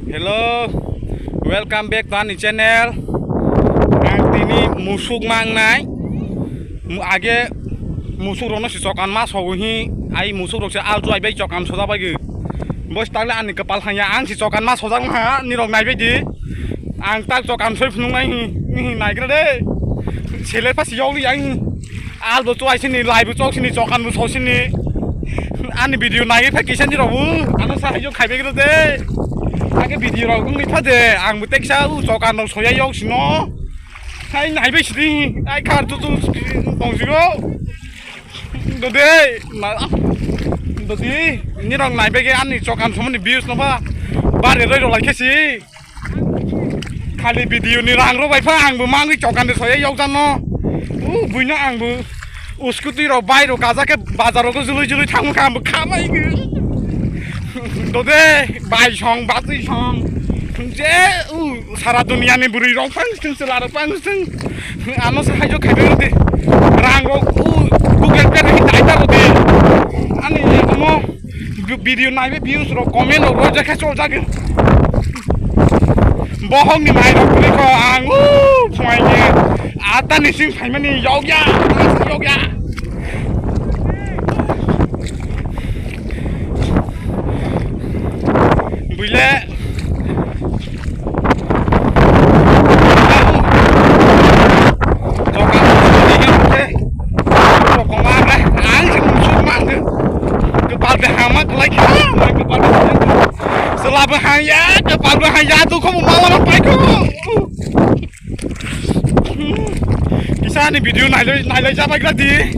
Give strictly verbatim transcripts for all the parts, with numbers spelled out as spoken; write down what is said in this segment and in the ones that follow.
Hello, welcome back to ani channel. Ang tini musuk mangnai. Mu-, age musuk rokno si chokan ma sogo hi, ai musuk rok se alchu ai bai chokan soja bai gwi. Boss takle ani kwpal hanya ang si chokan ma sojak ha, nirok nai bai di. Ang tak chokan soi phunuk nai hi, hi nai gra de. Sele pas yog li ang hi. Al bo chuai sini, lai bo chok sini, chokan bo so sini. Ani video nai pha kisa ni robu. Ano sa hayo khai begro de. Age video rok wngwi pha de. Ang bo teksa u chokan rok soya yok sino. Hai nai bai sidi. Ai khar tu tu tong siro. Dode. Ma. Dodi. Ni rok nai bege ani chokan somoni views no ba. Bare roi rok lai khesi. Khali video ni rang rok bai pha ang bo mangwi chokan de soya yok jano. U buino ang bo. U scooty rok, bike rok kaja khe bazar rok jului jului thangma kha ang bo khamai gwi. Dode bai song batwi song. Je u sara dunia ni bwrwi rok phang sing chwla rok phang sing. Ano se haijo khaibai rodi. Rang rok u Google Pay rok dai ta rodi. Ani omo. Video naibe views rok comment rok rojak khe chol jagwi. Bohong ni mai rok bwrwi kho ang u phuaini ata ni sing phaimani yokya yokya. Buile. Selabe hanya, kepala hanya tu kamu malam apa itu? Kisa ni video nailai nailai jabai gradi.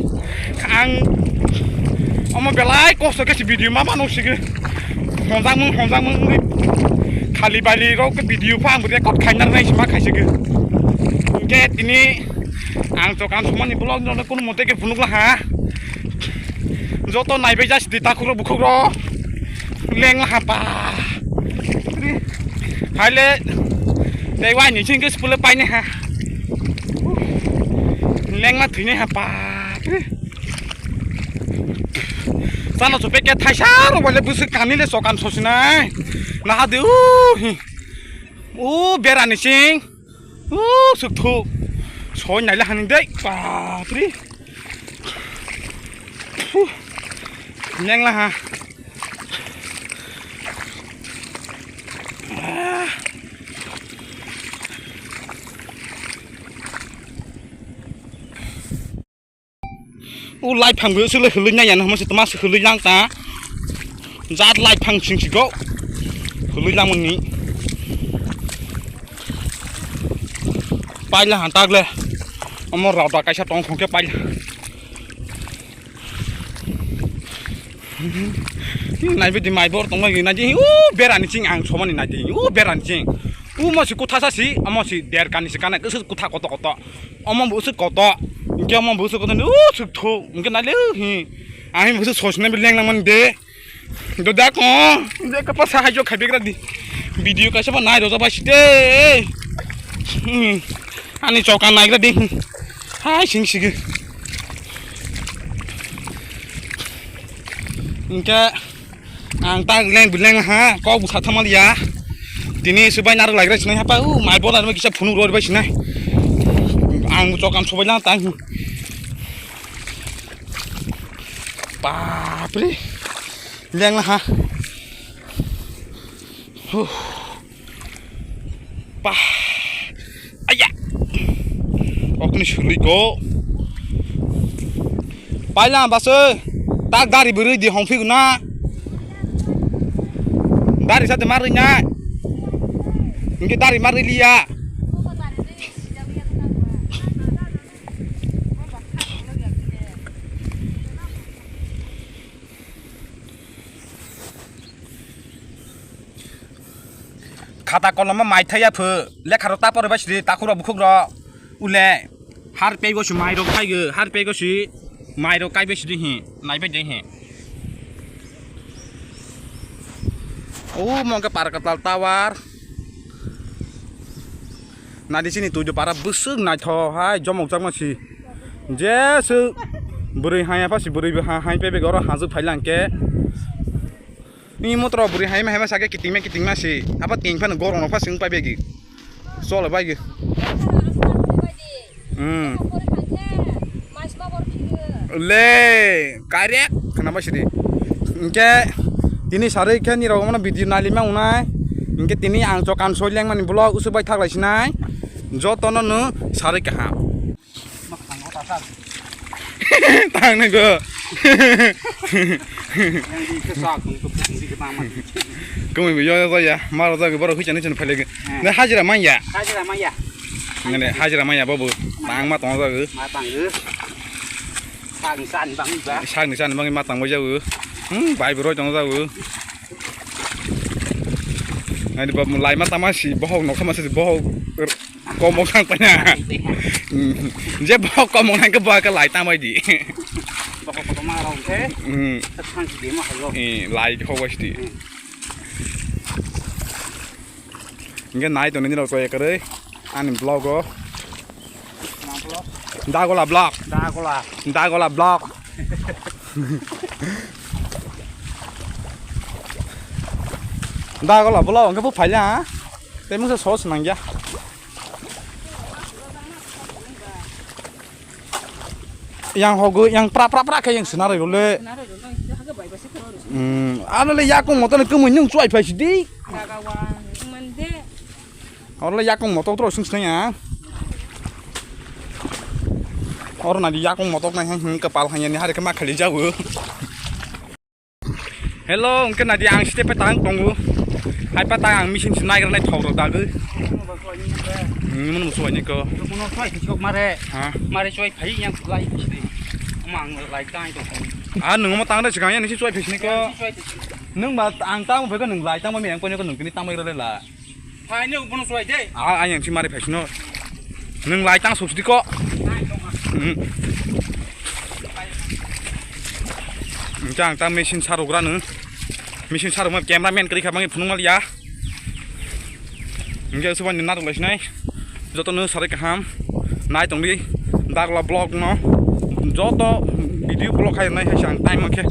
Ang omo belai kosto khe si video ma mano sigi. Honjak mung honjak mung wngwi khali bali rok khe video pha ang record khaina nai sima khaisigi. Hingke tini ang chokan sumani vlog no kono mote khe phunukla ha. Joto naibai jasidi takhuk rok bukhuk rok. Leng ha pa. Haile. Tei wai ni sing khe spule paine ha. Leng ma thwine ha pa. Chana chupeke thaisa rok bole bwswk kani le chokan sosinai. Naha de u hi. U berani sing. U suk thu. Soi naila hani dei. Bapri. Phu. Neng la ha. Ah. O lai phang bo sile hului nai ya, hamo se toma se hului lang ta. Jat lai phang sing sigo. Hului lang mani. Paila han tagle. Amo rada kaisa tong khong khe paila. Naibe di mai bor tong nai di. U berani ching ang somani nai di. U berani ching. U mo si kutha sa si, amo si der kani si kana kutha koto koto. Omo bo usuk koto. Hingke omo bo usuk koto. Usuk tho. Hingke nai le hi. Ahi bo usuk sosna bi leng nang man de. Do da ko. De ka pa sa hajo khabe gra di. Video kaisa ba nai do ba site. Hmm. Ani choka nai gra di. Hai sing sigi. Hingke Ang ta leng bileng ha, kok bwsa thamal ya. Tini se bai narwk lai gra sinai hapa, u mai bola rwma kisa phunuk rw bai sinai. Ang chokan sobai lang tang. Bapre. Leng ha. Huh. Pah. Aya. Okni sului ko. Paila base. Tak dari beri di hongfi guna. Dari sate mari na. Ini dari mari liya. Khata koloma mai thaya phu, lekha rok ta pore bai sidi, takhuk rok bukhuk rok, ule, har pego si mai rok khai go, har pego si mai rok kai bai sidi hi, nai bai de hi. O mongke Parkatal tower. Nadi sini tuido para bwswk naithok hai, jomok jakma si. Jeswk bwrwi hai apha si, bwrwi bo ha-, hai pebek oro hajwk phai lang khe. Ni motor buri haima haima sake kitingma kitingma si. Apa ting phano gorong rok phasing pai begi. Cholo bai ge. Hmm. Le, karek khana bai sidi. Inke tini sarui khe ni rok mano video nalima unai. Inke tini ang chokan soi leng mani vlog usuk bai thaklai sinai. Jotono no sarui kaham. Tang nang go. Kumi bi yo yo ya, maro da go boro huichani chani phale. Na hajira manya. Hajira manya. Ngene hajira manya babu. Tang ma tong da go. Ma tang go. Sang san bang ba. Sang ni san bang ma tang go jago. Hmm, bai bro tong da go. Ani bab lai ma tama si bohok no khama si bohok komo khang tanya. Hmm. Je bohok komo khang ke bohok lai tamai di. Bohok kotor ma rong ke. Hmm. Thang si di ma hayo. Eh, lai ko wasti. Inge nai to ni rok to ekare. Ani vlog o. Dagola vlog. Dagola. Dagola vlog. Dagola vlog, hwnkhe bo phaila, ha? Tei mungsa sos nangya. Yang hogo, yang pra pra pra khe yang sena roi role. Hmm, ano le yakung moto ni kumui nung chuai phai sidi. Oro le yakung motok tro sung sung ya. Oro na di yakung motok nai hang hang kepal hanya ni hari kema khali jago. Hello, hwnkhe na di ang site pe tang tongo. Hai pa tang ang machine se naigra nai thok rok dago. Hmm, mun musuai ni ko. Mare. Ha? Mare choi phai yang lai. Mang lai tang to. Ah, nung mo tang da sikang ya ni choi phai ni ko. Nung ba ang tang phai ko nung lai tang ma mi ang ko ni ko nung kini tang mai ro le la. Phaino bono suai de. A, ayang si mari phaisino. Nung lai tang sok sidi ko. Hmm. Hwnkhe ang ta machine sarugra nung. Machine sarukma cameraman kwrwi kha bangwi phunukma liya. Hwnkhe subaini narwk lai sinai. Jotono sarai kaham. Nai tongdi. Dagla vlog no. Joto video vlog khai nai hai sang time khe.